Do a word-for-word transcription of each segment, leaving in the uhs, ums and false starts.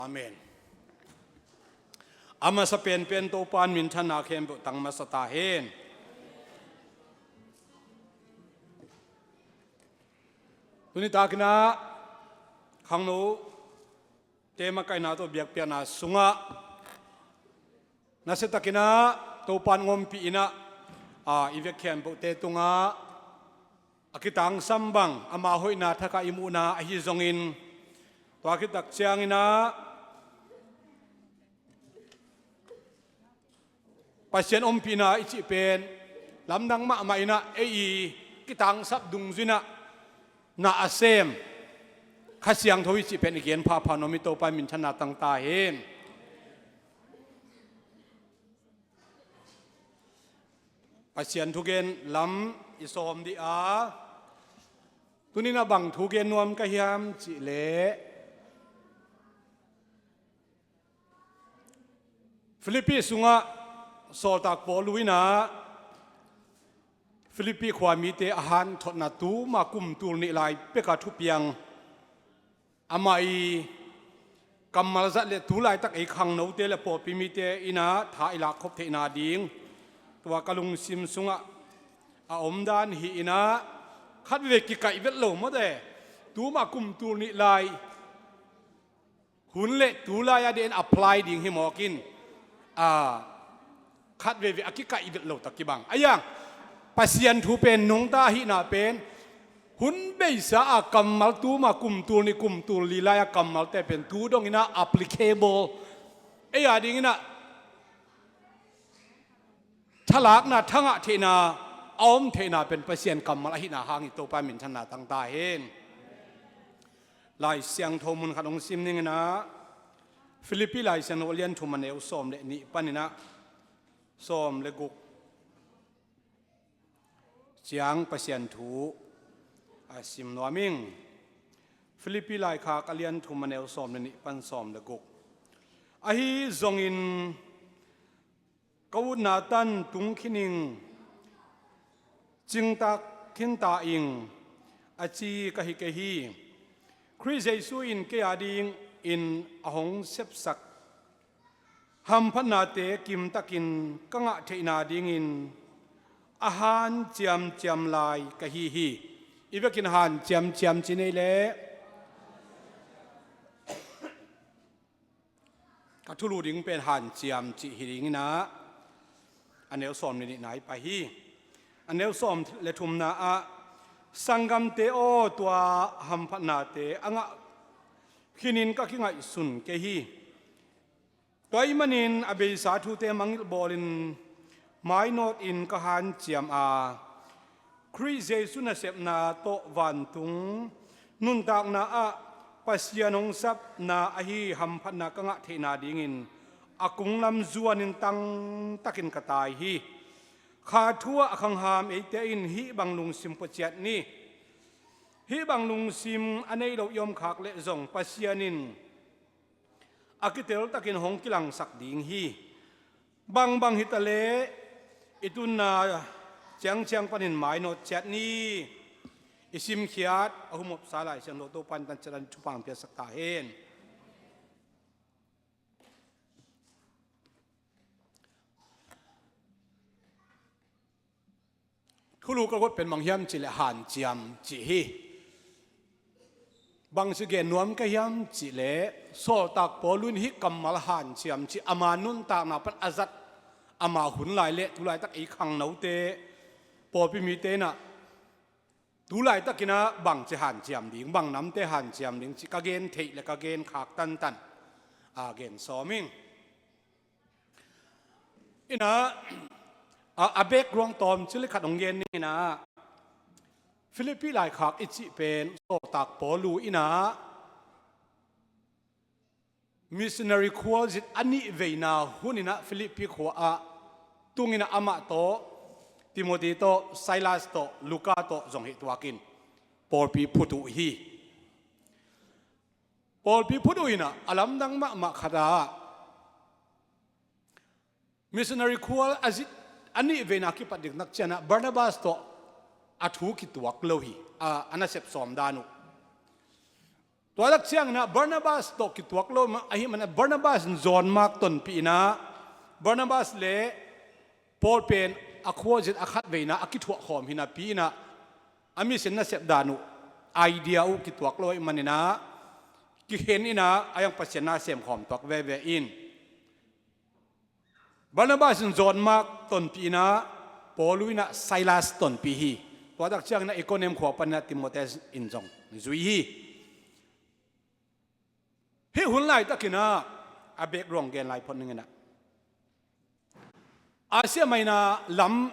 Amen. A masa penpen Topa in minthanna khempeuh tang masa ta hen. Tuni takin ah khangnote makaihna tawh biakpiakna sungah nasia takin ah Topa in ompih in ah, a, i vek khempeuhte tungah a kitangsam bang ama hoihna thak ah i muhna ahi zongin, tua khit tak ciangin ah Pasian ompihna i cih pen lamdang mahmah in ah ei i kitangsap dungzui in ah na a sem Kha Siangtho i cih pen i gen phapha nuam hi. Topa in minthanna tang ta hen. Pasian thugen lam i sawm dih a, tuni in ah bang thu gen nuam ka hiam cih leh, Philippi sungah sawltak Paulu in ah Philippi khuamite a hanthotna tuma kum tul nih lai peka thupiang, amah i kammal zat le tu laitak ei khangnote le pawlpi mite in ah tha i lakkhop theihna ding tua ka lungsim sungah a omdan hi in ah, khat veve kikaih vet lo mawte, tuma kum tul nih lai hun le tu lai-a ding in apply ding hi mawk in, a, khat veve a kikaih vet lo tak kibang a iang. Pasian thu pen nungta ahihna pen hun beisa a kammal, tuma kum tul nih kum tul li lai-a kammalte pen tu dong in ah applicable, ei a ding in ah thalakna, thangah theihna a om theihna pen Pasian kammal ahihna hang i Topa in minthanna tang ta hen. Lai Siangtho mun khat hong sim ning in ah, Philippi Lai Siangtho a lian thum a neu sawm le nih panin ah sawm le guk ciang Pasian thu a sim nuam ing. Philippi laikhak a lian thum a neu sawm le nih pan sawm le guk. Ahi zongin ka utna tan tung khin ing, cingtak khin ta ing, a ci ka hi kei hi. Khrih Jesu in kei a dingin a hong sepsak hamphatnate kimtakin ka ngah theihna dingin a hanciamciam lai ka hi hi. I vekin hanciamciam ci nei leh, ka thulu ding pen hanciam cih hi ding in ah, a neu sawm le nihna i pai hi. A neu sawm le thumna ah, "Sanggamte aw, tua hamphatnate a ngah khinin ka kingaihsun kei hi. Tua ahih manin a beisa thute mangngilh bawlin mainawtin ka hanciam a, Khrih Jesu nasepna tawh vantung nuntakna ah Pasian hong sapna ahi hamphatna ka ngah theihna dingin a kunglam zuanin tangtakin ka tai hi. Kha thu-ah a khangham eite in hih bang lungsim pua ciat ni. Hih bang lungsim a nei lo i om khak leh zong Pasian in a kiteltakin hong kilangsak ding hi. Bangbang hi ta leh i tunna ciangciang panin mainawt ciat ni." I simkhiat a humopsa Lai Siangtho Topa in tan ciat an thupha piaksak ta hen. Thulu ka guat pen bang hiam cih leh hanciam cih hi. Bang ci gen nuam ka hiam cih leh, sawltak Paulu in hih kammal hanciam cih ama nuntakna pan a zat, ama hun lai le tu laitak ei khangnote, pawlpi mite in ah tu laitakin ah bang ci hanciam ding, bang namte hanciam ding cih ka gen theih le ka gen khak tantan a gen sawm ing. In ah, a, a background tawmcik khat hong gen ning in ah, Philippi laikhak i cih pen sawltak Paulu in ah missionary khualzin a nih veina hun in ah Philippi khua ah tung in ah amah tawh, Timothy tawh, Silas tawh, Luka tawh zong hih tuakin pawlpi phut uh hi. Pawlpi phut uh in ah a lamdang mahmah khat ah missionary khual a zit a nih veina kipat diktak ciangin ah Barnabas tawh a thu kituak lo hi. A, a nasep sawm dan uh. Tua tak ciangin ah Barnabas tawh kituak lo ahih manin ah Barnabas in John Mark tonpih in ah, Barnabas le Paul pen a khuazit a khat veina a kithuah khawm hi napi in ah, a mission nasep dan uh, idea uh kituak lo ahih manin ah, kikhen in ah a yang Pasian na semkhawm tuak veve in. Barnabas in John Mark tonpih in ah, Paul uh in ah Silas tonpih hi. Tua tak ciangin ah Ikonium khua panin ah Timote in zong zui hi. Hih hun laitakin ah, a background gen lai phot ning in ah, Asia Minor lam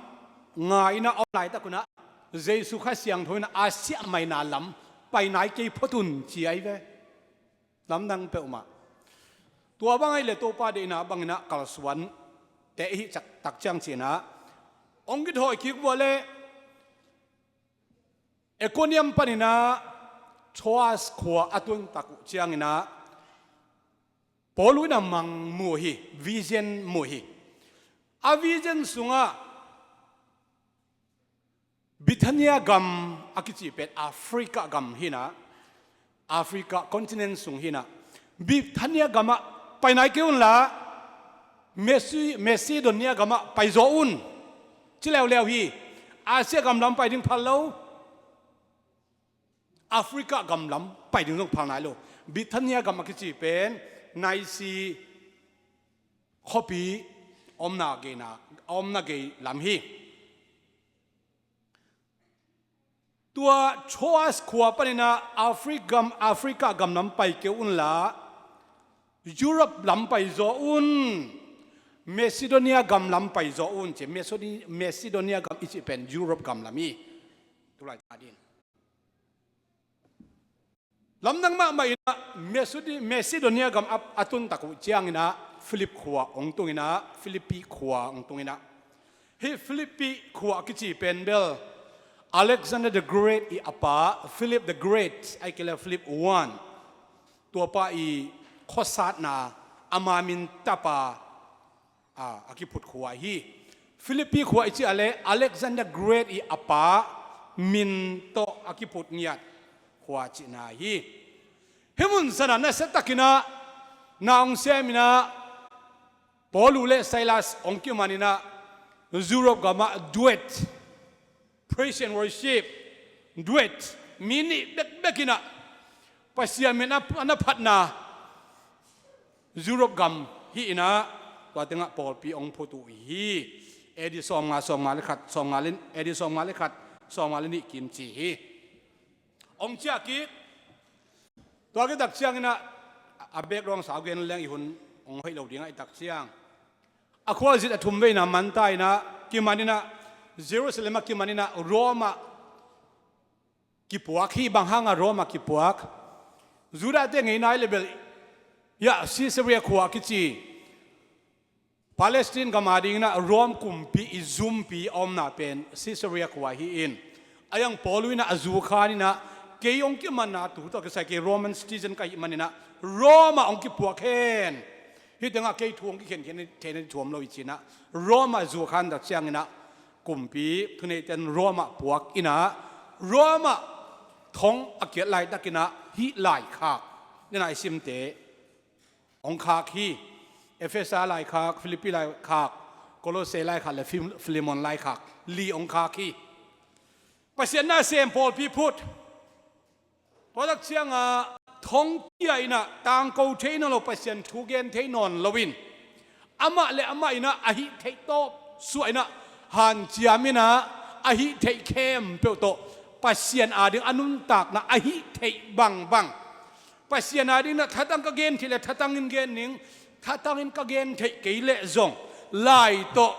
nga in ah a om laitak un ah, Jesu Kha Siangtho in ah Asia Minor lam pai nai kei phot un ci ahi ve. Lamdang peuhmah. Tua bang ahih leh Topa deihna bangin ah kalsuan teh i hih tak ciang ci in ah, hong kithawi kik vua leh Ikonium panin ah Troas khua a tun tak uh ciangin ah, Paul uh in ah mang mu hi, vision mu hi. A vision sungah Bithynia gam a kici pen Africa gam hi in ah, Africa continent sung hi in ah, Bithynia gamah pai nai kei un la, Masi-, Macedonia gamah paizaw un, ci leuleu hi. Asia gam lam pai ding phal lo, Africa gam lam pai ding zong phal nai lo. Bithynia gam a kici pen Nicaea khuapi omna geina, omna gei lam hi. Tua Troas khua panin ah Africa gam, Africa gam lam pai kei un la, Europe lam paizaw un, Macedonia gam lam paizaw un ci. Macedoni-, Macedonia gam i cih pen Europe gam lam hi. Tulai ta din. Lamdang mahmah in ah Macedoni-, Macedonia gam a, a tun tak uh ciangin ah Philip khua hong tung in ah, Philippi khua hong tung in ah, hih Philippi khua a kici pen bel Alexander the Great i a pa, Philip the Great, ahih kei leh Philip one, tuapa i khuasatna, ama min tapa a, a kiphut khua hi. Philippi khua i cih a leh Alexander Great i a pa min tawh a kiphut ngiat khua cihna hi. Hih mun sanah nasiatakin ah na hong sem in ah, Paul uh le Silas hong kiman in ah, Europe gamah duet, praise and worship, duet, mi nih bekbek in ah Pasian min a, a na phatna Europe gam hi in ah, tua tengah pawlpi hong phut uh hi. A D sawmnga, sawmnga le khat, sawmnga le, A D sawmnga le khat, sawmnga le nih kim ci hi. Hong ciah kik. Tua kitak ciangin ah, a background sau gen leng i hun hong hoih lo ding ah i tak ciang, a khuazit a thum veina manta in ah, kiman in ah, Jerusalem ah kiman in ah, Rome ah kipuak hi. Bang hangah Rome ah kipuak? Judah te ngeina i le bel, ya, Caesarea khua a kici Palestine gam a dingin ah Rome kumpi i zumpi a omna pen Caesarea khua hi in, a yang Paul uh in ah a zu khan in ah, kei hong kimanna tu tawh kisai kei Roman citizen ka hih manin ah Rome ah hong kipuak hen. Hih tengah kei thu hong kikhen khen theihna thuam lo hi ci in ah, Rome ah zu khan tak ciangin ah kumpi thuneiten Rome ah puak in ah, Rome ah thong a kiat laitakin ah hih laikhak, nena i simte hong khak hi. Efesa laikhak, Philippi laikhak, Kolose laikhak le Fim-, Filemon laikhak, li hong khak hi. Pasian na sem pawlpi phut. Tua tak ciangah thong kia in ah tangko thei nawn lo, Pasian thu gen thei nawn loin, amah le amah in ah a hih theih tawp suah in ah hanciam in ah, a hih theih khempeuh tawh Pasian ading a nuntakna a hih theih bangbang, Pasian ading in ah thatang ka gen theih le thatangin gen ning, thatangin ka gen theih kei leh zong lai tawh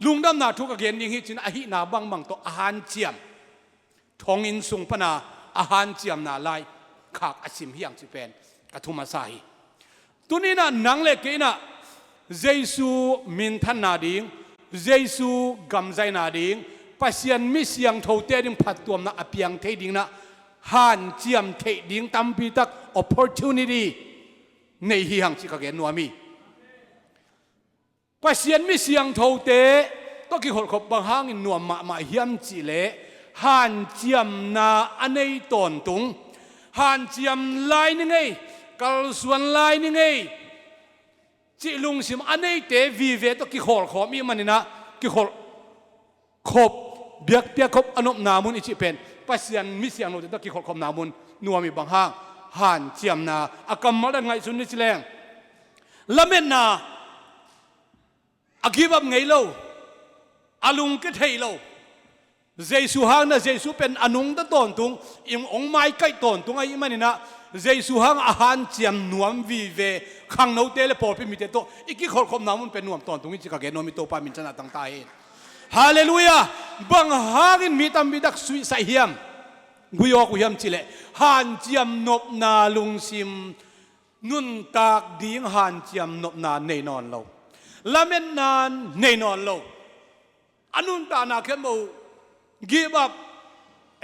lungdamna thu ka gen ding hi ci in ah, a hihna bangbang tawh a hanciam. Thonginn sung pana a hanciamna laikhak a sim hi hang cih pen ka thu masa hi. Tuni in ah nang le kei in ah Jesu minthanna ding, Jesu gamzaina ding, Pasian mi siangthote ding phattuamna a piang thei ding in ah hanciam theih ding tampi tak opportunity nei hi hang cih ka gen nuam hi. Pasian mi siangthote tawh kiholhkhop bang hangin nuam mahmah hiam cih leh, hanciamna a nei tawntung, hanciam lai ni ngei, kalsuan lai ni ngei cih lungsim a neite vive tawh kikholhkhawm i hih maninah, kikholh khop, biakpiak khop a nopna mun i cih pen Pasian mi siangthote tawh kikholhkhopna mun nuam i bang hang, hanciamna a kammal dan ngaihsun ni ci leng, lametna a give up ngei lo, a lungkia thei lo. Jesu hangna, Jesu pen a nungta tawntung, i hong maikaih tawntung ahih maninah, Jesu hang a hanciam nuam vive khangnote le pawlpi mite tawh i kikholhkhopna mun pen nuam tawntung hi ci ka gen nuam i Topa min thanah tangta hi. Halleluiah. Bang hangin mi tampi tak suihsaih hiam, guiawk uh hiam cihleh, hanciam nopna lungsim, nuntak ding hanciam nopna nei nawn lo, lametna nei nawn lo. A nuntakna khempeuh give up,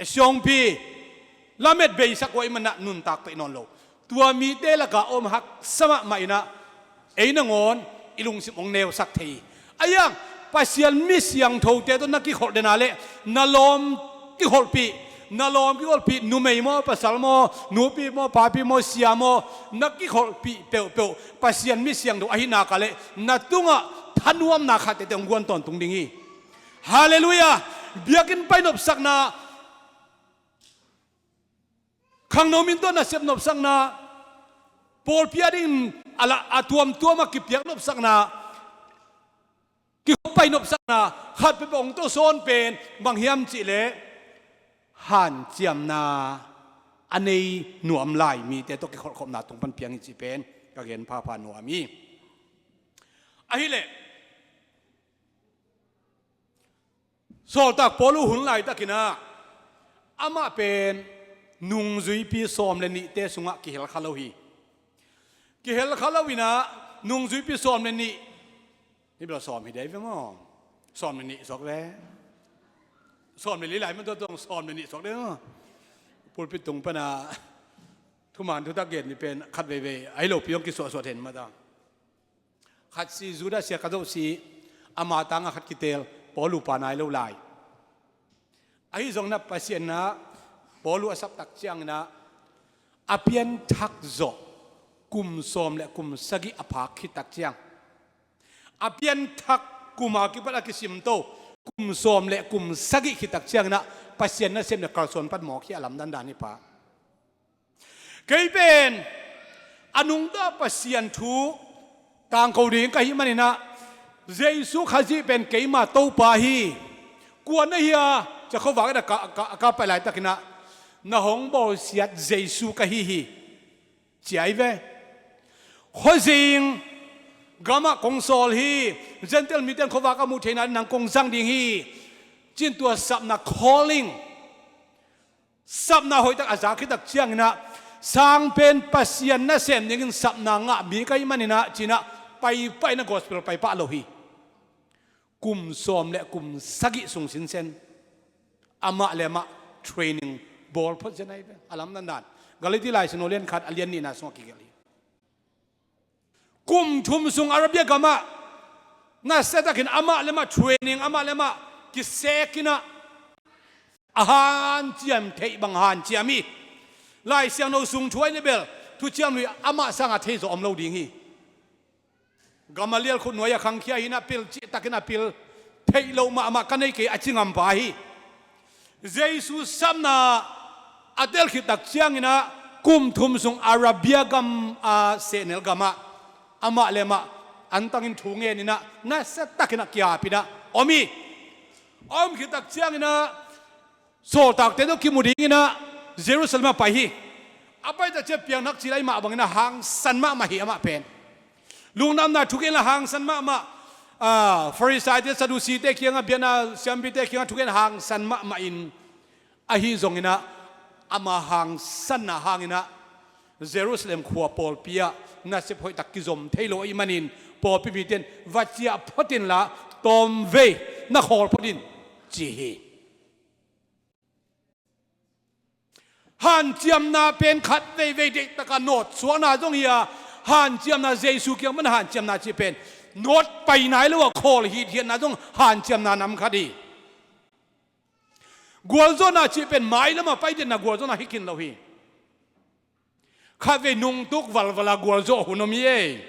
siongpi, lamet beisak uh ahih manah nuntak peih nawn lo. Tua mite lakah om haksa mahmah inah, ei nangawn i lungsim hong neusak thei hi. Ahi hang Pasian mi siangthote tawh na kikholh dena le na lawm kikholhpih, na lawm kikholhpih, numei maw, pasal maw, nupi maw, papi maw, sia maw, na kikholhpih peuhpeuh Pasian mi siangtho ahih nak leh na tungah thanuamna khat tete hong guan tawntung ding hi. Halleluiah. Biakinn pai nopsakna, khangno min tawh nasep nopsakna, pawlpi a dingin a la, a tuamtuam a kipiak nopsakna, kikhop pai nopsakna, khat peuhpeuh hong tawsawn pen bang hiam cihleh, hanciamna a nei nuam lai mite tawh kikholhkhopna tung pan piang hi cih pen ka gen phapha nuam hi. Ahileh, Sawltak Paul uh hun laitakinah amah pen nungzuipi sawm le nihte sungah kihel kha lo hi. Kihel kha lo inah nungzuipi sawm le nih, hi bel sawm hi dei ve maw? Sawm le nih suak ve. Sawm le li lai man tua tuang sawm le nih suak dei maw? Pulpit tung pana thuman thutak gen ni pen khat veivei ahi lopi hong kisuahsuah hen mata. Khat si Judas sia ka zoh si, ama tangah khat kiteel, Paul uh pa nai lo lai. Ahi zongin ah Pasian in ah Paul uh a saptak ciangin ah a pianthak zawh kum sawm le kum sagih a phak khit tak ciang, a pianthak kum a kipat a kisimto kum sawm le kum sagih khit tak ciangin ah Pasian nasem le kalsuan pan mawk hi a lamdang dan hi pah. Kei pen a nungta Pasian thu tangko ding ka hih manin ah, Jesu Khazih pen keima Topa hi. Kua na hi a, cia khuavak in a ka, ka, ka pai laitakin ah, na hong bawlsiat Jesu ka hi hi, ci ahi ve. Khuazing gamah kong sawl hi. Gentile mite in khuavak a muh theihna dingin nang kong zang ding hi, ci-in tua sapna calling, sapna hoihtak a zak khit tak ciangin ah, sangpen Pasian nasem dingin sapna ngah mi ka hih manin ah, ci-in ah paipah in ah gospel paipah lo hi. Kum sawm le kum sagih sung sinsen amah le amah training bawl phot zen ahi ve. A lamdang dan, Galati Lai Siangtho lian khat a lian nihna sungah kigelh hi. Kum thum sung Arabia gamah nasiatakin amah le amah training, amah le amah kisekin ah, a hanciam theih bang hanciam hi. Lai Siangtho sung thu ahi na bel, thuciam lui amah sangah thei zawh om lo ding hi. Gamaliel khutnuai a khangkhia hi in ah, pil cihtakin a pil, theih loh mahmah ka nei kei a ci ngampa hi. Jesu sapna a tel khit tak ciangin ah, kum thum sung Arabia gam a sehnel gamah amah le amah antangin thu ngenin ah, nasiatakin ah kiapin ah om hi. Om khit tak ciangin ah, sawltakte tawh kimu dingin ah Jerusalem ah pai hi. A pai tak ciang piangthak cil ahi mah bangin ah hangsan mahmah hi amah pen. Lungdamna thugen la hangsan mahmah. Ah, Farisaite, Sadusite kiangah, biakna siampite kiangah thugen hangsan mahmah in, ahi zongin ah ama hangsanna hangin ah Jerusalem khua pawlpi ah nasep hoihtak kizom thei lo ahih manin, pawlpi mite in va ciah phot inla, tawmvei na khawl phot in, ci hi. Hanciamna pen khat veivei deihtakin nawtsuakna zong hi a, hanciamna Jesu kiang pan hanciamna cih pen nawt pai nai lo a, khawl hithiatna zong hanciamna nam khat hi. Gualzawhna cih pen mailam a pai denna gualzawhna hi khin lo hi. Khatvei nungtuk valvala gualzawh hun om hi ei.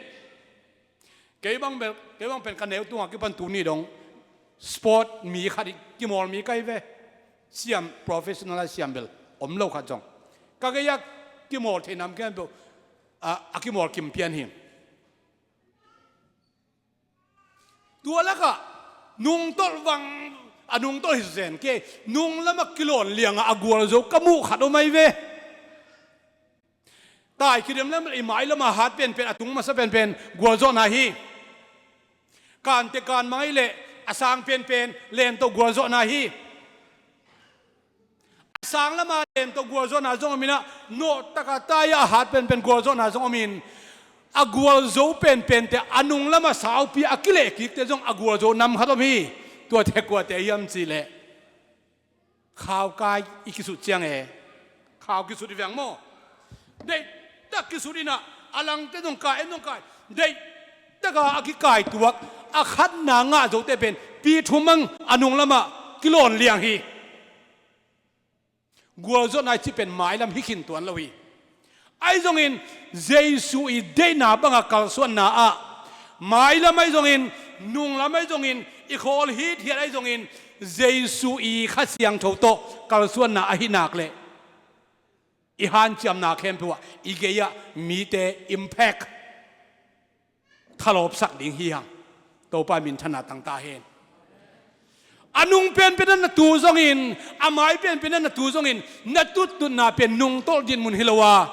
Kei bang bel, kei bang pen ka neu tungah kipan tuni dong sport mi khat hi, kimawl mi ka hi ve. Siam, professional a siam bel om lo khat zong ka gei-ah kimawl thei nam khempeuh a, a kimawl kim pian hi. Tua lakah nungtolh vang, a nungtolh hi zen kei, nung lamah kilawn liangah a gualzo ka muh khat om ahi ve. Tai kidem lam i mai lamah hat penpen, a tung masa penpen gualzawhna hi. Kante kan mang ahi leh a sang penpen lento gualzawhna hi. A sang lama lento gualzawhna zong om inah, nawhtaka tai-ah a hat penpen gualzawhna zong om in, a gualzo penpente a nung lama saupi a kilehkikte zong a gualzo nam khat om hi. Tuate kuate hiam cihleh, khaukai i kisut ciang e. Khau kisut i veng maw? Deihtak kisut inah, a langte zong kai, en zong kai. Deihtaka a kikaituak, a khatna ngah zote pen pi thum ang a nung lamah kilawn liang hi. Gualzawhna i cih pen mailam hi khin tuan lo hi. Ahi zongin Jesu i deihna banga kalsuanna ah, mailam ahi zongin, nunglam ahi zongin, i khawl hithiat ahi zongin, Jesu i Kha Siangtho tawh kalsuanna ahi nak leh, i hanciamna khempeuh ah i gei-ah mite impact thalawpsak ding hi hang. Topa minthanna tangta hen. A nung penpen ah na tu zongin, a mai penpen ah na tu zongin, na tuttutna pen nungtolh dinmun hi lo a,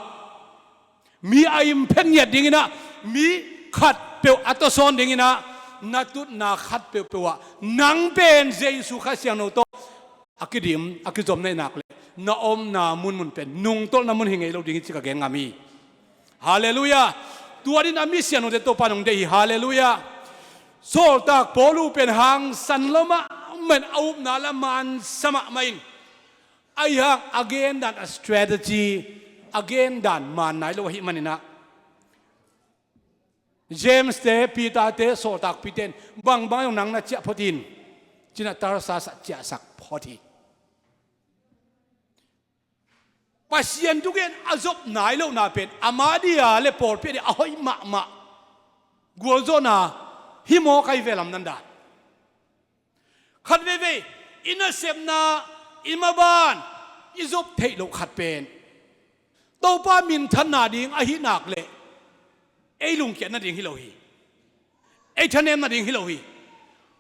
mi a impact ngiat dinginah, mi khatpeuh a tawsawn dinginah, na tutna khatpeuhpeuh ah nang pen Jesu Kha Siangtho tawh a kidim, a kizom na hi nak leh, na omna munmun pen nungtolhna mun hi ngei lo ding hi ci ka gen ngam hi. Halleluiah. Tua din a mi siangthote Topa nong deih hi. Halleluiah. Sawltak Paulu pen hangsan lo mahmah in, a upna la mansa mahmah in, ahi hang a gendan, a strategy, a gendan man nai lo ahih maninah, James te, Peter te, sawltakpite in, bangbang zong nang na ciah phot in, cinah Tarsas ah ciahsak phot hi. Pasian thugen a zop nai lohna pen ama dia le pawlpi a dia a hoih mahmah gualzawhna hi maw, ka hi ve lamdang dan. Khat veivei, i nasepna, i maban, i zop theih loh khat pen Topa minthanna ding ahih nak leh, ei lungkiat nading hi lo hi. Ei thanem nading hi lo hi.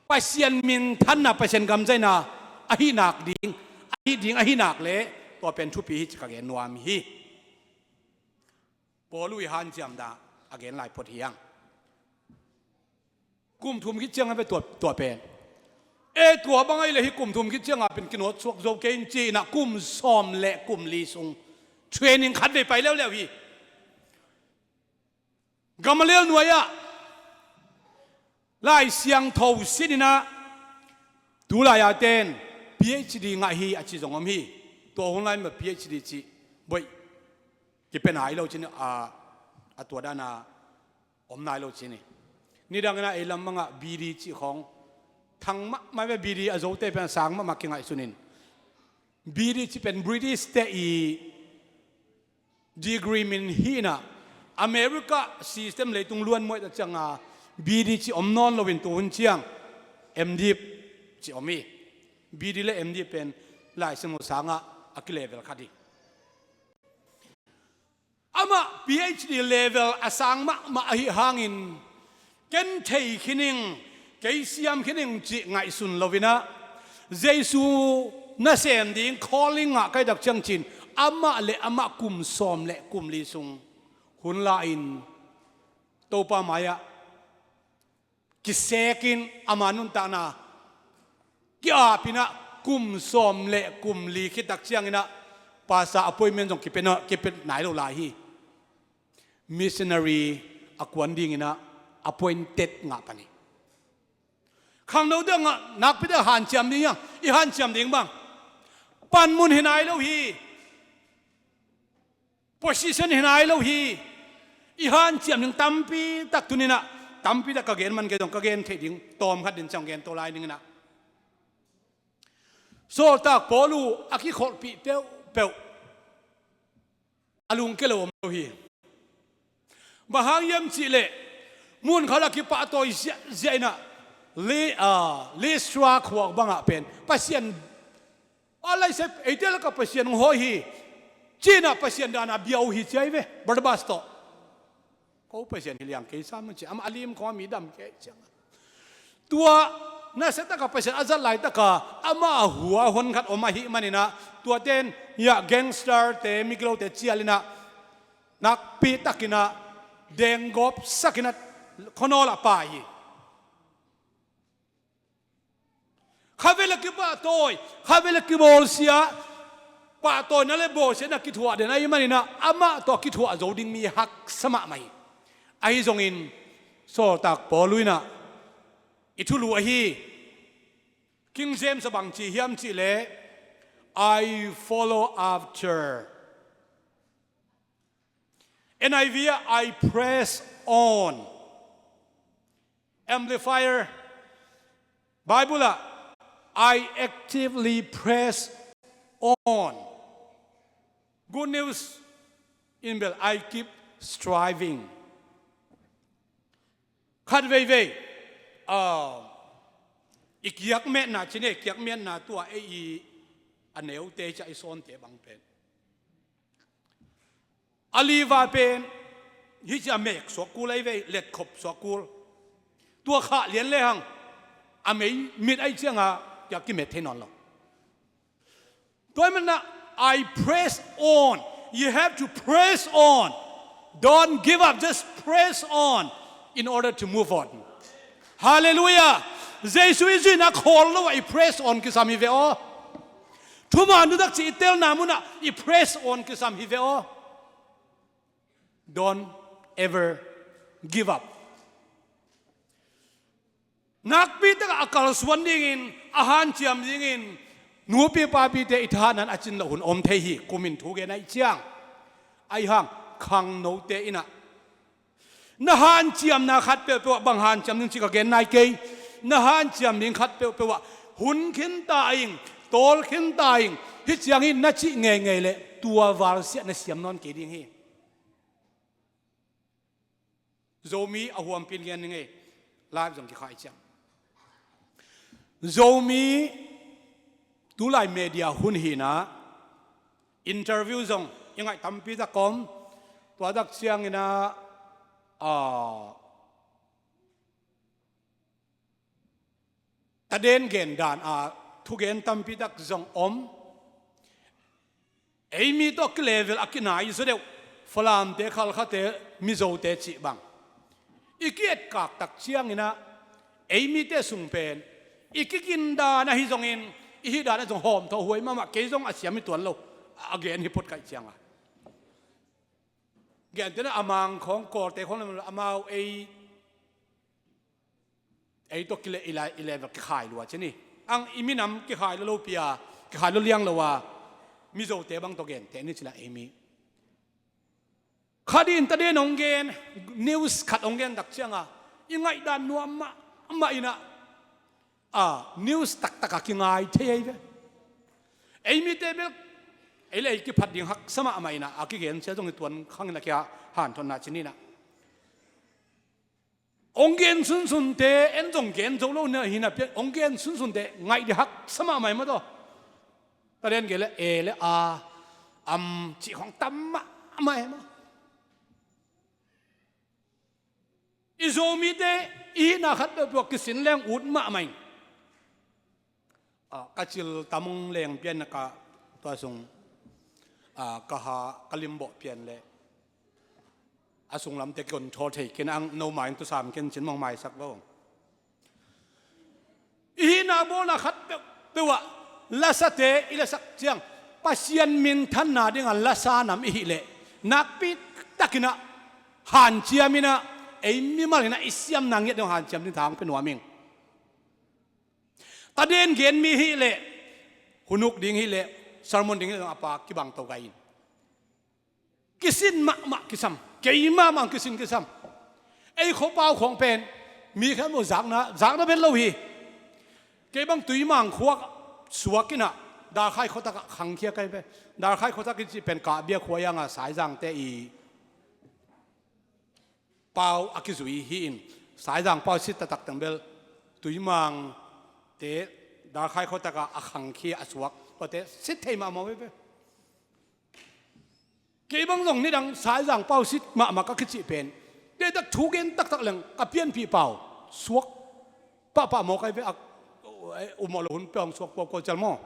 Pasian minthanna, Pasian gamzaina ahih nak ding, ahih ding ahih nak leh, tua pen thupi hi ci ka gen nuam hi. Paulu i hanciamna a gen lai phot hi hang. Kum thum khit ciangah ve tua, tua pen. E, tua bang ahih leh hih kum thum khit ciangah pen kinawt suak zo kei in ci-inah kum sawm le kum li sung training khat vei pai leuleu hi. Gamaliel nuai-ah Lai Siangtho sininah, tulai-a ten PhD ngah hi a ci zong om hi. Tua hun lai mah PhD cih boih kipia nai lo cin, a, a tua dana om nai lo cin hi. Nidangin a ei lam bangah BD cih khawng thang mahmah ve, BD a zote pen a sang mahmah kingaihsun in. BD cih pen British te i degree min hi inah, America system leitung luan muaih tak cianga BD cih om nawn loin tu hun ciang MDiv cih om hi. BD le MDiv pen Lai Siangtho sangah a kilevel khat hi. Amah PhD level a sang mahmah ahih hangin, ken thei khin ing, kei siam khin ing cih ngaihsun loinah, Jesu nasem ding calling ngah ka hih tak ciang cin, amah le amah kum sawm le kum li sung hun la-in Topa mai-ah kisekin ama nuntakna ki-apinah kum sawm le kum li khit tak cianginah pastor appointment zong kipia, kipia nai lo lai hi. Missionary a kuan dinginah appointed ngah pan hi. Khangno dangah nakpi dangah hanciam ding hiang, i hanciam ding bang panmun hi nai lo hi. Position hi nai lo hi. I hanciam ding tampi tak tuninah, tampi tak ka gen man kei zong ka gen theih ding tawm khat din ciang gen to lai dinginah, sawltak Paulu a kikholhpih peuhpeuh a lungkia lo om lo hi. Bang hang hiam cihleh, mun khat a kipahtawi ziahziah inah, Li-, ah, Listra khua bangah pen Pasian, a laisep eite lakah Pasian hong hawi hi, ci-inah Pasian danah bia uh hi ci ahi ve, Barnabas tawh. Ko Pasian hi liang kei sam ci, amah a lim khawng a mi dam kei ciang. Tua nasia takah Pasian a zat laitakah amah a hua honkhat om ahih maninah, tuate in hiah gangster-te, migilote cial inah, nakpi takinah denggawp sakinah khuanawl ah pai hi. Khavei le kipahtawi, khavei le kibawlsia, pahtawina le bawlsiatna kithuah den ahih maninah amah tawh kithuah zo ding mi haksa mahmah hi. Ahi zongin Sawltak Paul inah i thulu ahi King James a bang ci hiam cihleh, "I follow after." N I V ah, "I press on." Amplifier Bible ah, "I actively press on." Good News in bel, "I keep striving." Khat veivei, ah, i kiakmetna cine, kiakmetna tua ei i a neute ciah i sawnte bang pen. A liva pen hih ciah mek suak kul ahi vei, letkhop suak kul. Tua khah lian lehang a mei mit ahi cianga kiak kimet thei nawn lo. Tua ahih maninah, "I press on." You have to press on. Don't give up. Just press on in order to move on. Halleluiah. Jesu i zuihna khawl lo ah i press on kisam hi ve aw. Thuman thutak cih i telna munah i press on kisam hi ve aw. Don't ever give up. Nakpi takah a kalsuan dingin, a hanciam dingin, nupi papite i thahatna in a cin loh hun om thei hi, kumin thu gen ahih ciang. Ahi hang khangnote inah, na hanciamna khat peuhpeuh ah, bang hanciam ding cih ka gen nai kei, na hanciam ding khat peuhpeuh ah hun khinta ing, tawl khinta ing, hih ciang hi na cih ngeingei leh tua valsiah na siam nawn kei ding hi. Zomi a huampin gen ning ei, live zong kikhai ciang. Zomi tulai media hun hinah, interview zong i ngaih tampi tak om, tua tak cianginah, ah, taden gen dan a thugen tampi tak zong om. Ei mi tawh kilevel a kinai zaw deuh, Falamte, Khalkhate, Mizote cih bang i ki-etkak tak cianginah, ei mite sung pen i kigindan ahi zongin, i hihdan ah zong hawmthawh huai mahmah, kei zong a siam hi tuan lo, a gen hi phot kaih cianga. Gentehna a Mang khawng, Kawlte khawng le amau ei, ei tawh kile-, i lai-, i level kikhai lua ci ni. Ang i minam kikhai lo lopi a, kikhai lo liang lo a, Mizote bang tawh genteh ni cila ei mi. Khat in taden hong gen, news khat hong gen tak cianga i ngaihdan nuam mahmah inah, a, news taktak a kingai thei ahi ve. Ei mite bel, ei le ei kiphat ding haksa mahmah inah, a kigen sia zong hi tuan khangin a kia hanthotna ci ninah. Hong gen sunsunte, en zong gen zo lo na hina pian, hong gen sunsunte ngaih dih haksa mahmah hi maw taw. Taden gen le e le a, am cih khawng tam mahmah hi maw. I Zomite i hihna khat peuhpeuh kisin leng ut mahmah ing. Ah, ka cil tamung leng pian ka tua sung, ah, ka ha ka limbawh pian le a sunglamte kion thawl thei ken ang no mai tu sam ken cin mong maisak lo. I hihna bawlna khat peuhpeuh ah lasate i lasak ciang Pasian minthanna dingah lasa nam i hih leh nakpi takinah hanciam inah ei mimal inah i siamna ngiat ding hanciam ding thang pe nuam ing. Taden gen mi hih leh, hunuk ding hih leh, sermon ding hih leh, a pa kibang to gai in. Kisin mahmah kisam, kei mahmah kisin kisam. Ei khuapau khawng pen mi khat maw zakna, zakna pen lo hi. Kei bang Tuimang khua suak inah Dalkhai khuatak ah khangkhia kai pen. Dalkhai khuatak i cih pen Kahbia khua ianga Saizangte i pau a kizui hi-in, Saizang pau sit taktak teng bel Tuimang te Dalkhai khua takah a khangkhia a suak, tuate sit thei mahmah uh hi ve. Kei bang zong nidang Saizang pau sit mahmah ka kicih pen, deihtak thu gen taktak leng ka pianpih pau suak pahpah mawk ahi ve. A um mawh lo hun peuh hong suak kuakuacial maw?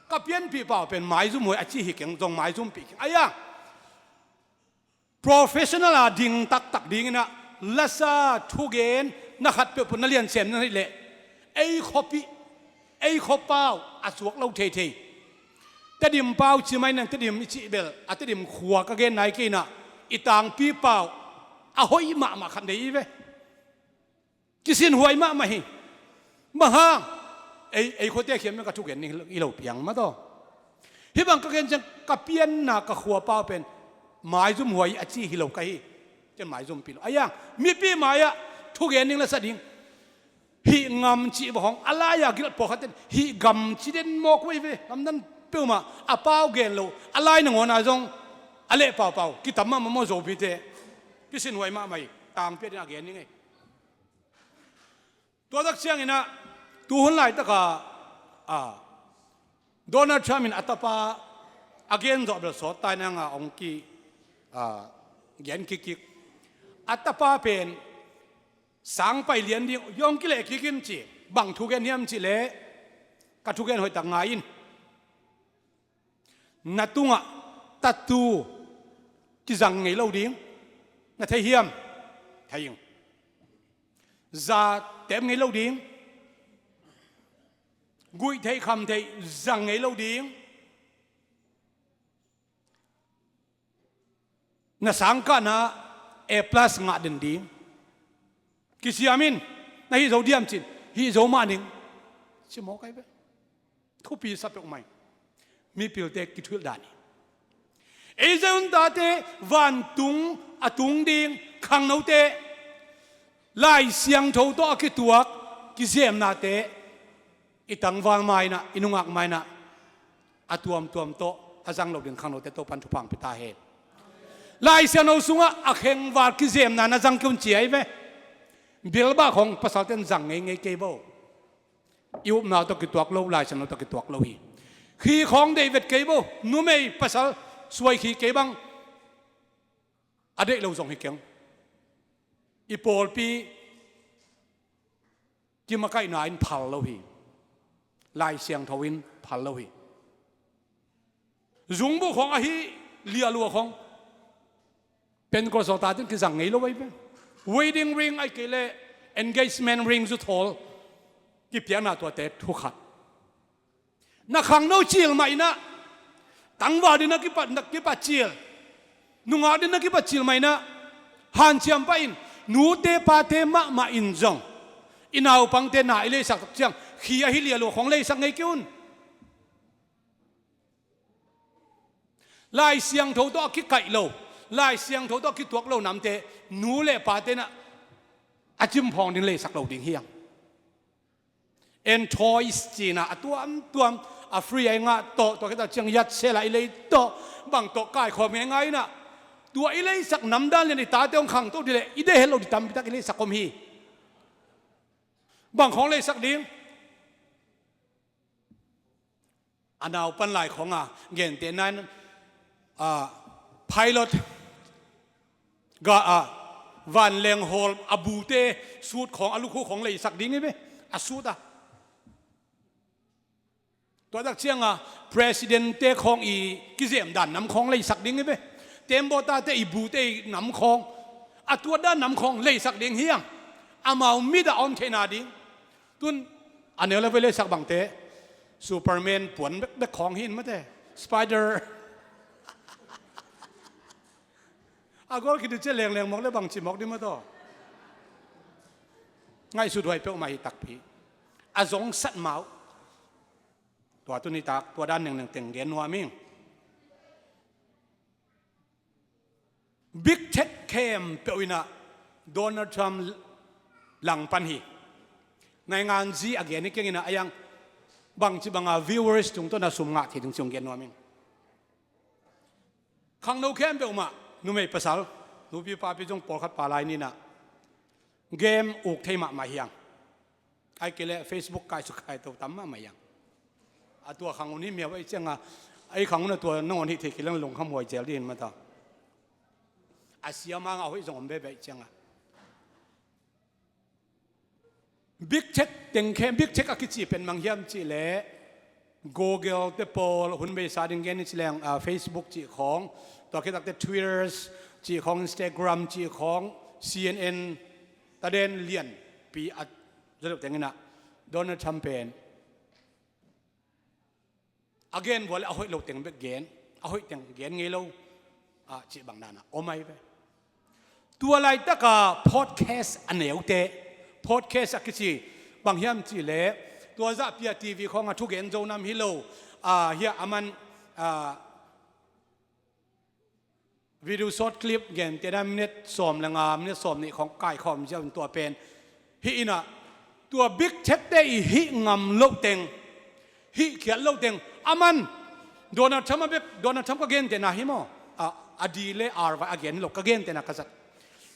Ka pianpih pau pen maizum huai a ci hi keng, zong maizumpih keng. Aia, professional a ding taktak dinginah lasa thugen na khat peuhpeuh na liansem na hih leh, ei khuapih, ei khuapau a suak lo theithei. Tedim pau ci mai nang, Tedim i cih bel a Tedim khua ka gen nai kei inah, i tangpi pau a hoih mahmah khat nei i ve. Kisinhuai mahmah hi. Bang hang? Ei, ei khuate khiam in ka thugen ning hi lo piang mah taw. Hih bang ka gen ciang ka pianna ka khua pau pen maizum huai a ci hi lo ka hi. Cian maizumpih lo. Aia, mipi mai-ah thugen ning lasa ding, hih ngam cih bang hong a lai-a gilh pawlkhat ten hih gam ci den mawk uh hi ve. Lamdang peuhmah a pau gen lo a lai nangawn a zong a leh paupau kitam mahmah maw Zomite? Kisinhuai mahmah hi. Tangpi a din a gen ning ei. Tua tak cianginah tuhun laitaka, a, Donald Trump in a tapa a gen zawh bel sawt tai nanga hong ki, a, gen kikkik. A tapa pen sangpai lian ding hong kileh kikin ci. Bang thugen hiam cih leh, ka thugen hoihtak ngai in. Na tungah tattoo kizang ngei lo ding na thei hiam? Thei ing. Za tem ngei lo ding. Guih theih kham theih zang ngei lo ding. Na sangkahna A plus ngah den ding. Kisiam in, na hih zo diam cin, hih zo mah ning. Ci mawk ahi ve. Thupi sa peuhmah hi. Mipilte kithuhilh dan hi. Ei zai un tate vantung a tung ding khangnote Lai Siangtho tawh a kituak kizemnate i tangval mainah, i nungak mainah a tuamtuam tawh a zang lo ding khangnote Topan thupha hong pia ta hen. Lai Siangtho sungah a khengval kizemna na zang kei un ci ahi ve. Bilbah khong pasalten zang ngeingei kei bo. I upna tawh kituak lo, Lai Siangtho tawh kituak lo hi. Khi khong deih vet kei bo, numei pasal suai khi kei bang a deih lo zong hi keng. I pawlpi kimakaihna in phal lo hi. Lai Siangtho in phal lo hi. Zungbuh khong ahi lialua khong Pentecost zawhta ding kizang ngei lo ahi ve. Wedding ring ahi kei leh engagement ring zu thawl kipiakna tuate thukhat. Na khangno cil mah inah, tangval ding na kipat, na kipat cil, nungak ding na kipat cil mah inah, hanciam pah in, nute pate mahmah in zong i naupangte na i leisak tak ciang khi ahi lialua khong leisak ngei kei un. Lai Siangtho tawh a kikaih lo, Lai Siangtho tawh a kituak lo namte nu le pate inah a cimphawng ding leisak lo ding hiang. Entois cina a tuamtuam, a free a i ngah tawh, tua khita ciang yatsela i lei tawh, bang tawh kaikhawm ngeingai inah, tua i leisak namdan lian i tate hong khangto dih leh i deih het lo dih tampitak i leisak om hi. Bang khawng leisak ding? A naupan lai khawng a gentehna in, a, pilot, ga, a, vanleng hawl a bute suit khawng, a lukhu khawng leisak ding hi ve, a suit a. Tua tak cianga president te khawng i kizem dan nam khawng leisak ding hi ve. Tembaw tate i bute i nam khawng, a tuat dan nam khawng leisak ding hiang. Amau mit a om theihna ding. Tun a neu le vei leisak bangte Superman puan bekbek khawng hi in mate. Spider. A gol khit uh ciah lengleng mawk le bangci mawk ding mataw. Ngaihsut huai peuhmah hi takpi. A zongsat mau. Tua tuni tak tua dan nengneng teng gen nuam ing. Big Tech khempeuh inah Donald Trump langpan hi. Naingan zi a gen hi keng inah a yang bangci banga viewers tungtawn a sum ngah thei ding ci hong gen nuam ing. Khangno khempeuh mah numei pasal Nupi papi zong pawlkhat pa lai ninah game uk thei mahmah hiang. Ai kei le Facebook kai su kai to tam mahmah hiang. A tua khang un hi miau ai cianga, ai khang un a tua nangawn hi thei kilang lungkham huai zel dih in mata. A siam hanga hoih zong om bebe ai cianga. Big tech tengkhe, big tech a kici pen mang hiam cih leh Google te pawl hun beisa ding gen i ci leng, ah, Facebook cih khawng, tua khitakte Twitters cih khawng, Instagram cih khawng, C N N, taden lianpi a zaleuh tenginah Donald Trump pen a gen vua le a hoih lo teng bek gen, a hoih teng gen ngei lo, ah, cih bang dana om ai ve. Tua laitaka podcast a neute, podcast a kici bang hiam cih leh tua zahpia T V khawng a thugen zo nam hi lo, ah, hia a man, ah, video short clip gentehna minute sawm le nga, minute sawm nih khawng kaikhawm ziau in tua pen hih inah tua big tech te i hih ngam loh teng, hih khiat loh teng a man. Donald Trump a bek, Donald Trump ka gentehna hi maw? A, a di le ar vai a gen lo ka gentehna ka zat.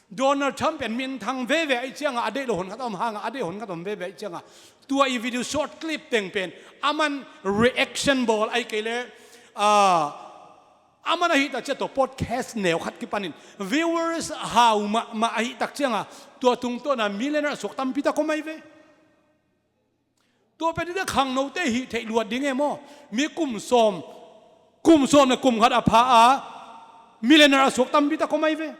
Donald Trump pen minthang veve ai cianga a deih lo hun khat om hanga a deih hun khat om veve ai cianga tua i video short clip teng pen a man reaction bawl ai kei le, ah, a man ahih tak ciah tawh podcast neu khat kipanin viewers hau mahmah ahih tak cianga tua tungtawna millionaire a suak tampi tak om ai ve. Tua pen i khangnote hih theih luat ding e maw? Mi kum sawm, kum sawm le kum khat a pha a millionaire a suak tampi tak om ai ve.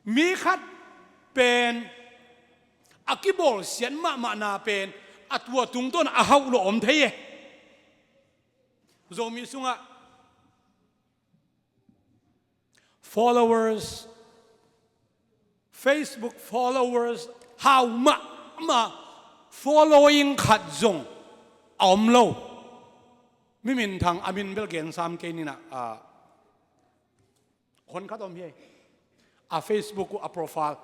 Mi khat pen a kibawlsiat mahmahna pen a tua tungtawna a hauh lo om thei e. Zomi sungah followers, Facebook followers hau mahmah, following khat zong a om lo. Mi minthang a min bel gen sam kei ninah, ah, hon khat om hi. A Facebook uh a profile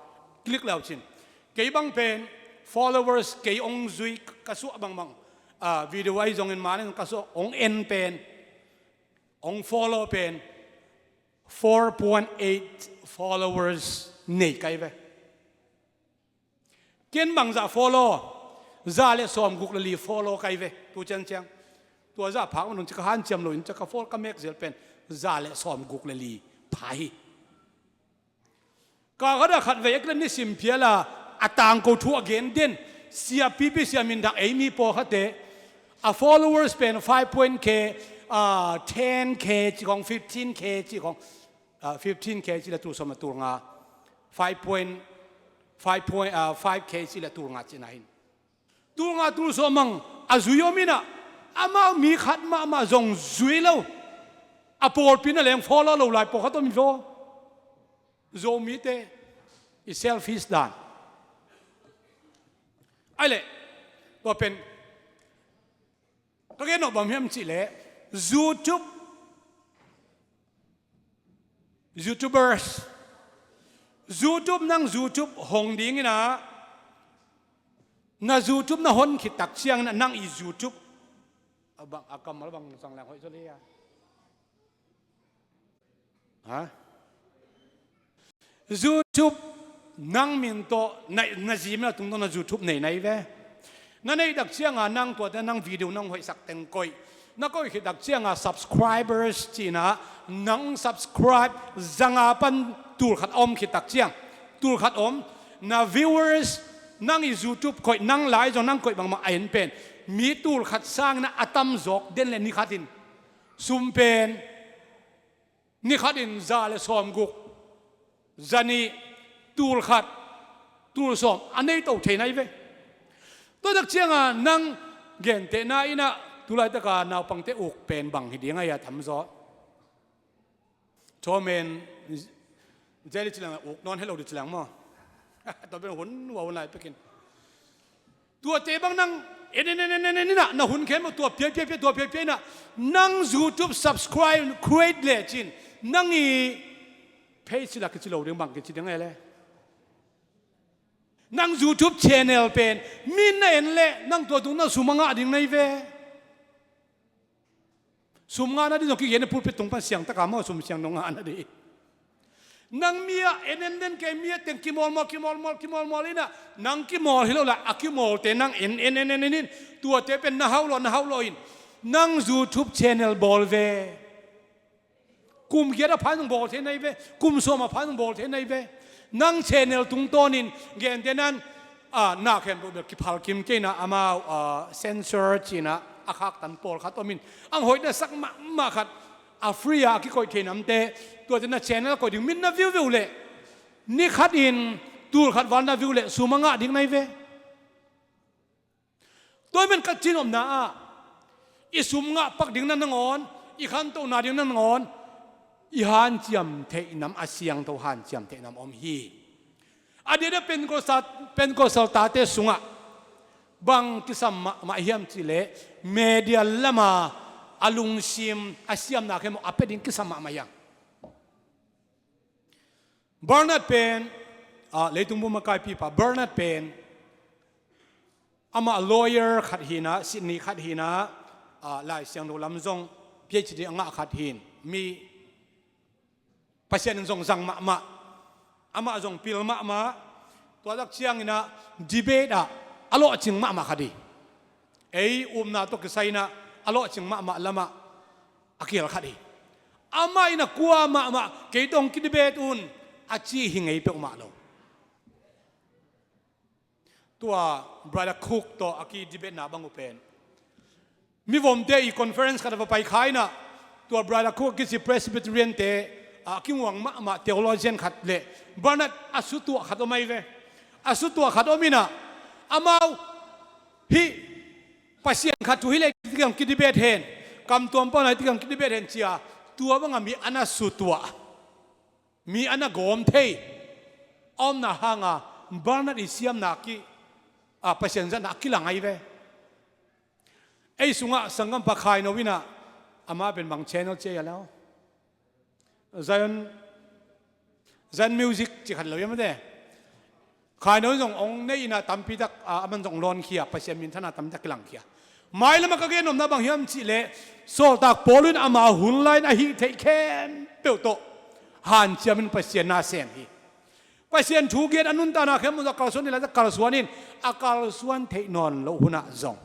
click leu cin kei bang pen followers kei ong zui ka suah bangbang, ah, video ai zongin manin ka suah ong en pen, ong follow pen four point eight followers nei kai ve. Ken bangzah follow, za le sawm guk le li follow kai ve tu cianciang. Tua zah phak manun cika hanciam loin cika follow ka mek zel pen za le sawm guk le li pha hi. Ka khat a khat vei a kila nisim phiala a tangko thu a gen den sia pipi sia minthang ei mi pawlkhatte a followers pen five point K, ah, ten K ci khawng, fifteen K ci khawng, ah, fifteen K ci le tul sawm a tul nga, five point, five point, ah, five K ci le tul nga cina hin. Tul nga tul sawm mang a zui om inah amau mi khat mahmah zong zui lo. A pawlpi na leng follow lo lai pawlkhat om hi vaw. Zomite i selfish dan. Ai leh tua pen ka gen nop bang hiam cih leh YouTube, YouTubers, YouTube, nang YouTube hong dingin ah na YouTube na hon khit tak ciangin ah nang i YouTube a bang a kammal bang sang leng hoih zaw le a. Ha? YouTube nang min tawh na, na Gmail tungtawn na YouTube nei na hi ve. Na neih tak cianga nang tuate nang video nang hoihsak teng koih. Na koih khit tak cianga subscribers cihna nang subscribe zanga pan tulkhat a om khit tak ciang. Tulkhat om na viewers nang i YouTube koih nang lai zong nang koih bangmah a en pen mi tulkhat sangin a tam zawk den le nikhatin sum pen nikhatin za le sawmguk, zanih, tulkhat, tulsawm a nei to thei na hi ve. Tua tak cianga nang gentehna inah tulaitaka naupangte uk pen bang hi ding a hi a tam zaw. Thawmen zeli cilang uk nawn helo di cilang maw? Tua pen hun hua hun lai pekin tuate bang nang en en en en en inah na hun khen maw tua piai piai piai tua piai piai inah nang YouTube subscribe create le cin nang i page la kici lo ding bang kici ding ele. Nang YouTube channel pen min na en le nang tua tung na sum a ngah ding na hi ve. Sum ngahna ding zong kigen a pulpit tung pan siangtaka maw sum siang dong ngahna ding. Nang mi ah en en den kei, mi ah teng kimawlmawl, kimawlmawl, kimawlmawl inah, nang kimawl hi lo la, a kimawlte nang en en en en en in, tuate pen na hauh lawh, na hauh lawh in, nang YouTube channel bawl ve. Kum giat a phan zong bawl thei nai ve, kum sawm a phan zong bawl thei nai ve. Nang channel tungtawnin gente nan, a, na khempeuh bel kiphal kim kei inah amau, a, censor ci inah a khaktan pawlkhat om in, ang hoih na sak mahmah khat, a free a, a kikoih thei namte, tuate na channel koih ding, min na view view leh, ni khatin tul khat val na view leh sum a ngah ding nai ve. Tua hi man ka cinopna ah, i sum ngah pak ding na nangawn, i khantohna ding na nangawn, i hanciam theih nam, a siangtho hanciam theih nam om hi. A diakdiak Pentecostal, Pentecostal tate sungah bang kisam mahmah hiam cihleh, media lama a lungsim, a siamna khempeuh a pia ding kisam mahmah hiam. Bernard pen, ah, leitung bup makaipipa Bernard pen, amah lawyer khat hi inah, Sydney khat hi inah, ah, Lai Siangtho lam zong PhD a ngah khat hi in, mi Pasian in zong zang mahmah, amah zong pil mahmah. Tua tak ciang inah debate ah a lawhcing mahmah khat hi. Ei upna tawh kisai inah a lawhcing mahmah lamah a kihel khat hi. Amah inah kua mahmah kei tawh hong kidebate un, a ci hi ngei peuhmah lo. Tua Brother Cook tawh a kidebate na bang uh pen, mivomte i conference khat a va pai kha inah, tua Brother Cook a kici Presbyterian te a kinguang mahmah theologian khat leh Bernard a sutuah khat om ahi ve. A sutuah khat om inah, amau hih Pasian khat thu hi leh hih tikang kidebate hen, kamtuam pan hih tikang kidebate hen ci-a, tua banga mi a na sutuah, mi a na gawm thei a omna hanga Bernard i siamna ki, a, Pasian zatna a kilang ahi ve. Ei sungah sanggampa Khaino inah, amah pen bang channel ci a hia lo, Zion, Zion Music ci khat lo hiam mate. Khaino zong hong nei inah tampitak, a, aman zong lawnkhia, Pasian minthanna tampitak kilangkhia. Mailamah ka gen nopna bang hiam cihleh, sawltak Paul in ama hun lai-in a hih theih khempeuh tawh hanciam in Pasian na sem hi. Pasian thu gen a nuntakna khempeuh tawh kalsuan in, lai-ah kalsuan in, a kalsuan theih nawn loh hunah zong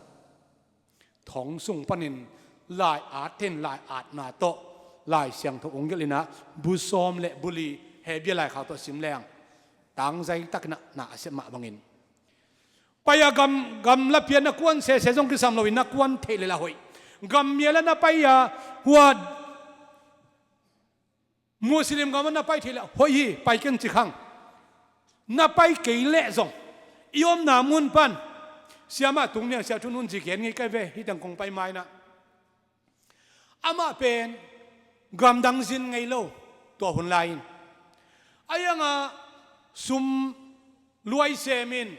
thong sung panin lai-at in, lai-atna tawh Lai Siangtho hong gelh inah, bu sawm le bu li, Hebru laikhak tawh sim leng tangzai takin ah na a sep mah bangin, pai-a gam, gamla pian na kuan sese zong kisam loin na kuan theih leh la hoih. Gam mial ah na pai-a, hua Muslim gam ah na pai theih leh hoih hi, pai keng ci khang. Na pai kei leh zong i omna mun pan, siamah tung niang sia thunun ci gen ngei kai ve, hih teng kong pai ma inah. Amah pen gamdang zin ngei lo, tua hun lai-in. A iangah sum luai semin,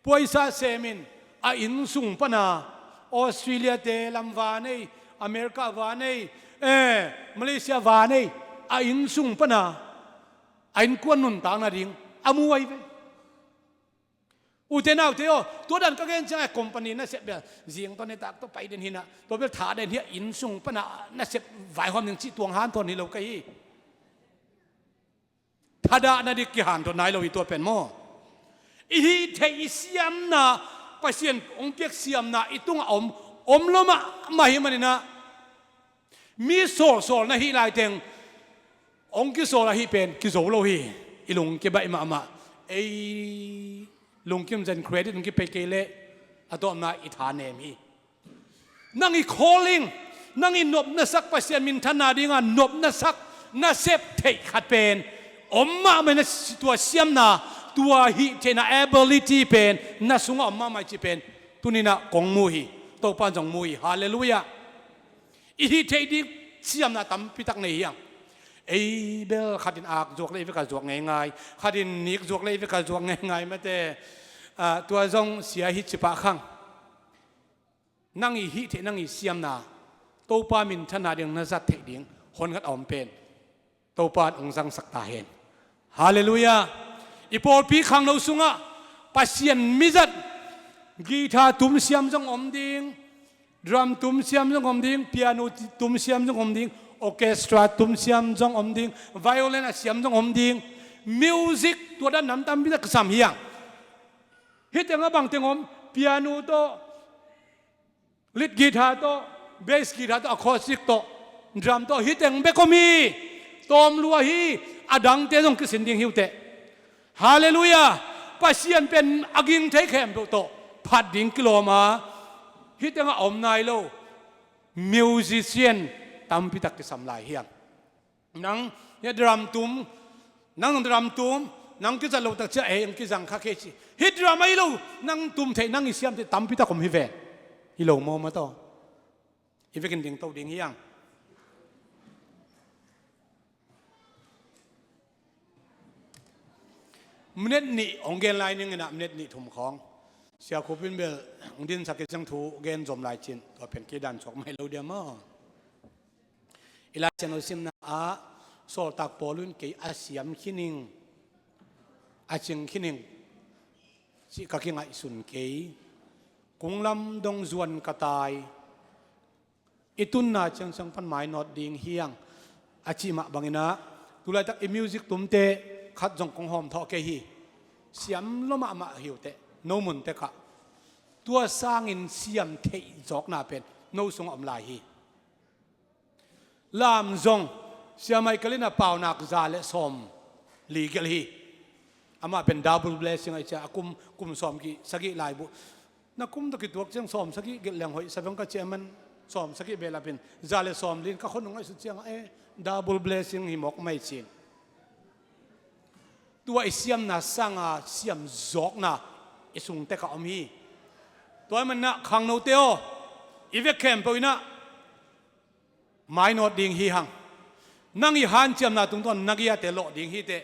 puaisa semin, a inn sung pana, Australia te lam va nei, America va nei, eh, Malaysia va nei, a inn sung pana a innkuan nuntakna ding a mu ahi ve. Ute naute aw, tua dan ka gen ciangah company nasep bel zing tawh nitak tawh pai den hinah, tua bel tha den hi a, inn sung pana nasep vaihawm ding cih tuang hanthawn hi lo ka hi. Thadah na dik kihanthawn nai lo hi tua pen maw? I hih theih i siamna, Pasian hong piak siamna i tungah om, om lo mahmah hi maninah, mi sawlsawl na hih laiteng hong kisawl ahi pen kizo lo hi. I lungkia baih mahmah. Ei lungkim zen credit hong kipei kei leh a tawpna i thanem hi. Nang i calling, nang i nopna sak, Pasian minthanna dinga nopna sak, na sep theih khat pen om mahmah na si-, tua siamna, tua hih theihna ability pen na sungah om mahmah cih pen tuninah kong mu hi. Topan zong mu hi. Halleluiah. I hih theih ding siamna tampitak nei hiang. Ei bel khatin ak zuak leh i vek a zuak ngeingai, khatin nik zuak leh i vek a zuak ngeingai mate. Ah, tua zong sia hi cipah khang. Nang i hih theih, nang i siamna, Topa minthanna ding na zat theih ding hon khat a om pen Topa in hong zangsak ta hen. Halleluiah. I pawlpi khangno sungah Pasian mizat, guitar tumsiam zong om ding, drum tumsiam zong om ding, piano tumsiam zong om ding, Orchestra tum siam zong om ding, violin a siam zong om ding. Music tua dan nam tampi tak kisam hi hang. Hih teng a bang teng om, piano tawh, lead guitar tawh, bass guitar tawh, acoustic tawh, drum tawh, hih teng bek om hi. Tawm lua hi. A dangte zong kisin ding hi uh teh. Halleluiah. Pasian pen a ging thei khempeuh tawh phat ding kilawm a, hih teng a om nai lo musician tampi tak kisam lai hi hang. Nang, hih drum tum, nang drum tum, nang kizat lo tak ciang, eh, hong kizang kha kei ci. Hih drum ahi lo, nang tum theih, nang i siam theih tampi tak om hi ven. Hi lo maw, maw tawh. I vekin ding to ding hi hang. Minute nih hong gen lai ning in ah, minute nih thum khawng. Sia Khup in bel hong dinsak hi ciang thu gen zom lai cin, tua pen kei dan suak mai lo diam maw. I Lai Siangtho simna ah, Sawltak Paul in kei a siam khin ing, a cing khin ing cih ka kingaihsun kei. Kunglam dong zuan ka tai, i tunna ciangciang pan mainawt ding hi hang, a cih mah bangin ah, tulaitak i music tumte khat zong kong hawm thawh kei hi. Siam lua mahmah hi uh teh, no mun tek ah. Tua sangin siam theih zawkna pen no sungah om lai hi. Lam zong, Sia Michael in a paunak za le sawm li gelh hi. Amah pen double blessing ahi cia, a kum, kum sawm ki sagih laibu. Na kum tawh kituak ciang sawm sagih gelh leng hoih sa veng ka cia man, sawm sagih belap in za le sawm li in ka khonung ahi sut ciang ah, eh, double blessing hi mawk mai cin. Tua i siamna sanga siam zawkna i sung tek ah om hi. Tua ahih manin ah khangnote aw, i vek khempeuh in ah mainawt ding hi hang. Nang i hanciamna tungtawn na giate lawh ding hi teh.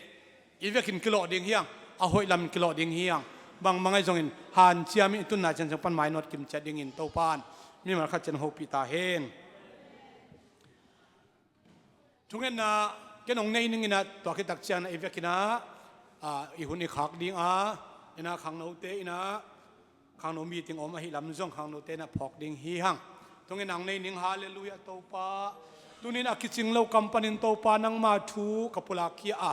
I vekin kilawh ding hi hang. A hoih lamin kilawh ding hi hang. Bangmah ahi zongin hanciam in i tunna ciangciang pan mainawt kimciat dingin Topa in mimal khat ciat hopih ta hen. Thungetna ken hong nei ning in ah, tua khit tak ciangin ah i vekin ah, ah, i hun i khak ding a, in ah khangnote in ah, khangno meeting om ahih lam zong khangnote in ah phawk ding hi hang. Thungetna hong nei ning, halleluiah Topa. Tuni in a kicing lo kam panin Topa nangma thu ka pulak khia a,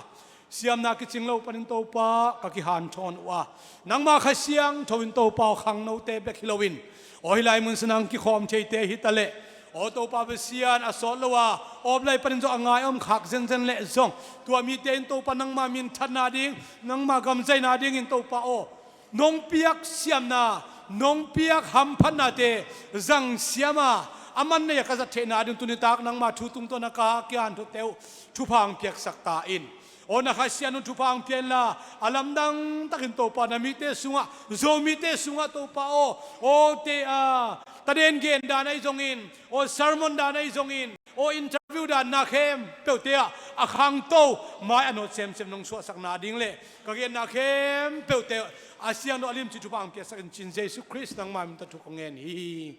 siamna kicing lo panin Topa ka kihanthawn uh a, nangma Kha Siangtho in Topa aw, khangnote bek hi loin, aw hih lai mun sungah hong kikhawm theite hi ta leh, aw Topa Pasian, a sawt lo a, awp lai panin zong a ngai a om khak zenzen leh zong, tua mite in Topa nangma minthanna ding, nangma gamzaina dingin Topa aw, nong piak siamna, nong piak hamphatnate zang siam a, a man nei a ka zat theihna ding tuni tak nangma thu tungtawn a ka kihanthawnte uh thupha hong piaksak ta in. Aw na Kha Siangtho in thupha hong pia inla, a lamdang takin Topa na mite sungah, Zomite sungah Topa aw, aw te a, taden gen dan ahi zongin, aw sermon dan ahi zongin, aw interview dan na khempeuhte ah a khangto, mai a nawt semsem nong suahsakna ding leh ka genna khempeuhte a siangtho a limci thupha hong piaksak in ci-in Jesu Khrist nangma min tawh thu kong ngen hi.